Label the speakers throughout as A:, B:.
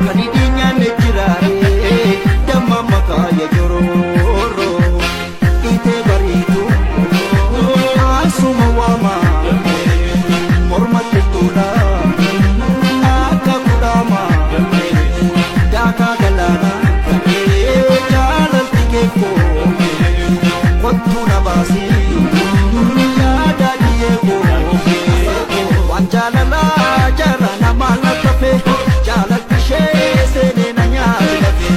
A: Kan hidhii nyaanne jiraaree damma makaa ya jorooroo dhiitee bariitu asuma waama morma tuttuudha akka kudhaama daakaa galaana jaalalti keekoo kottuu na baasii yaada dhiyeekoo waan jaalalaa jaalala maal na tafe jaalalti ishee seenee na nyaate lafe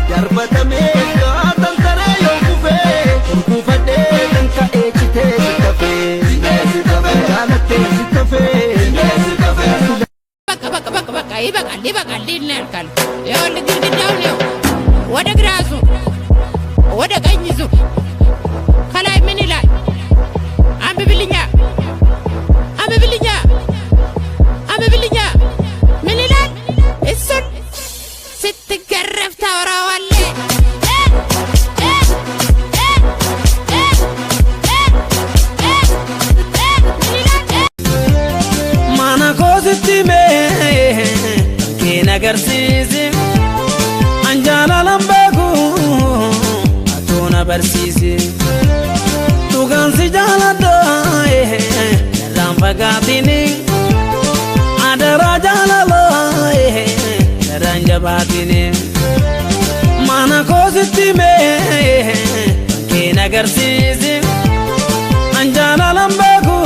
A: darbatamee gaatan taree yoo kufee urguufadhee kan ka'ee citee si tafee jaalattee si tafee.
B: በቃ በቃ በቃ በቃ ይበቃል፣ ይበቃል። ይህን ያልካል። ይኸውልህ ግድግዳውን ይኸው ወደ ግራ ዙር፣ ወደ ቀኝ ዙር። ከላይ ምን ይላል? አንብብልኛ፣ አንብብልኛ፣ አንብብልኛ። ምን ይላል? እሱን ስትገረፍ ታወራዋለህ። እ እ እ እ እ እ እ ምን ይላል?
C: Mana koositti mee kee agarsiisi, an jaalalan beeku atuu na barsiisi. Dhugaan si jaaladha, narraan fagaatini, adaraa jaalala narraan jabaatini. Mana koositti mee kee agarsiisi, an jaalalan beeku.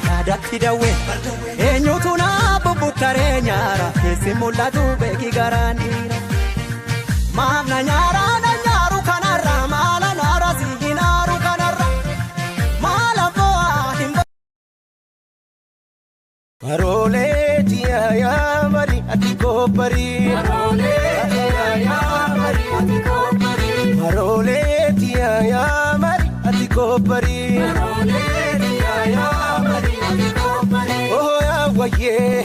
A: Yaadatti dawwe eenyutu na bubbuttaree nyaara keessi mul'atu beeki garaan dhiira. Maaf na nyaara na nyaaru kanarra maala naara si hinaaru kanarra maala bo'aa hin.
D: Maroolee yaa mari ati koopparii. Maroolee yaa mari ati koopparii. Oh yaa wayyee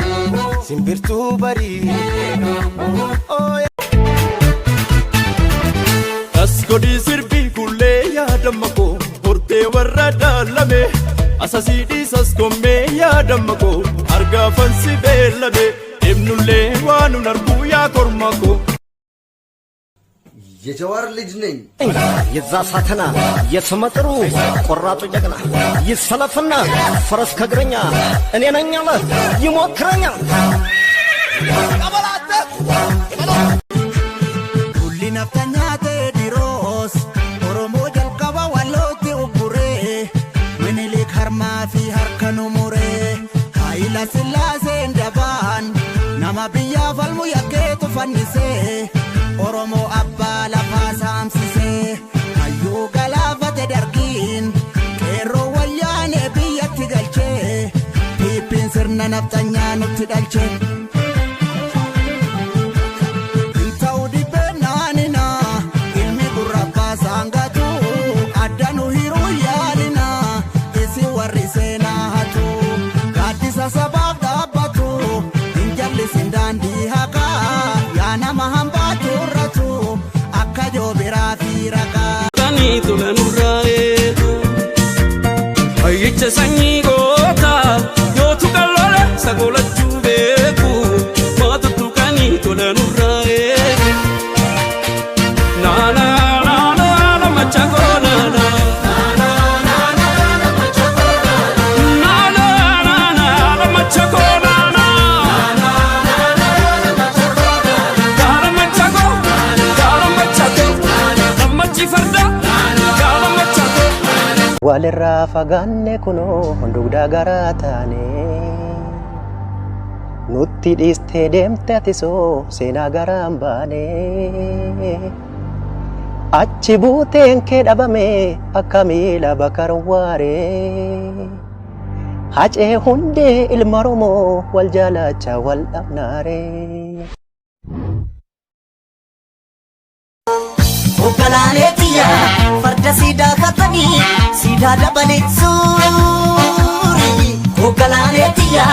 D: simbirtuu barii. Oh.
E: As godhi sirbii kullee yaadamma koo hortee warra daalame asasii dhiisas gommee yaadamma koo argaafan si beellame deemnullee waan nun arguu yaa korma koo.
F: የጀዋር ልጅ ነኝ።
G: የዛ ሳተና የስመጥሩ ቆራጡ ጀግና ይሰለፍና ፈረስ ከእግረኛ እኔ ነኝ አለ ይሞክረኛል።
A: Tulli naftanyaa Teediroos Oromoo jalqaba wallootti ugguree, Minilik harmaa fi harka nu muree, Haayila Sillaaseen dabaan nama biyyaa falmu yakkeetu fannisee, Oromoo abbaa lafaa saamsisee, hayyuu galaafate dargiin, qeerroo wayyaanee biyyatti galchee, piippiin sirna naftanyaa nutti dhalchee. Ta'uu dhibbeen naanina ilmi gurra saangatu adda nu hiruu yaalina isin warri seenaa hatu gaaddisa sabaaf dhaabbatu hin jallisin daandii haqaa yaa nama hambaa turratu akka joobiraa fi raqaa.
C: Tanii tola nurraa eegu. Hayyicha sanyii goota yootu qalloole sagolachuu beeku maatutu kanii tola nurraa eegu. Naana naana nama chagoo naana. Naana naana nama chagoo naana. Gaara machagoo, gaara machagoo, gammachi farda, gaara machagoo.
H: Walirraa fagaanne kunoo dugda garaa taane, nutti dhiistee deemte atisoo seenaa garaan baane, achi buuteen kee dhabame akka miila bakar waaree. Hacee hundee ilma Oromoo wal jaalacha wal dhabnaaree.
A: Hoggalaanee tiyya farda siidaa katanii siidaa dabalee suurii. Hoggalaanee tiyya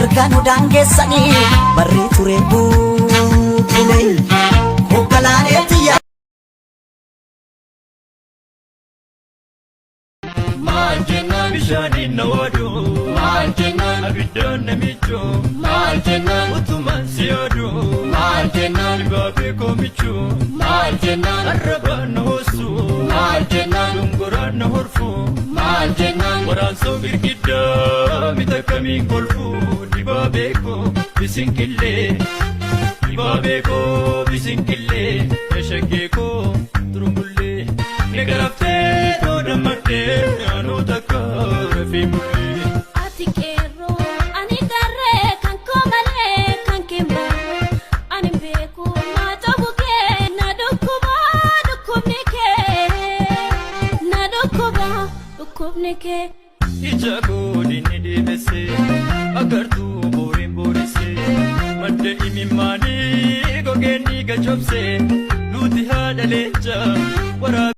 A: erga nu daangeessanii barree ture buubule. Hoggalaanee tiyya.
E: Maal jennaan bishaaniin na waaduu? Maal jennaan abiddaan na miiccuu? Maal jennaan utumaan si Osoo girgiddaa mita kamiin kolfuu dibaabee koo bisinqillee. Dibaabee koo bisinqillee eshangee koo turumbullee. Negaraftee too dammaqtee naannoo takka rafee bullee.
F: Ati qeerroo ani qarree kan koo malee kan kee malee ani beeku maa ta'uu kee na dhukkuba dhukkubni kee na dhukkuba dhukkubni kee.
E: Ija koodinni deebise agartuu booriin boorise madda imimmaanii gogeenni gachobse nuti haadha leenca waraabee.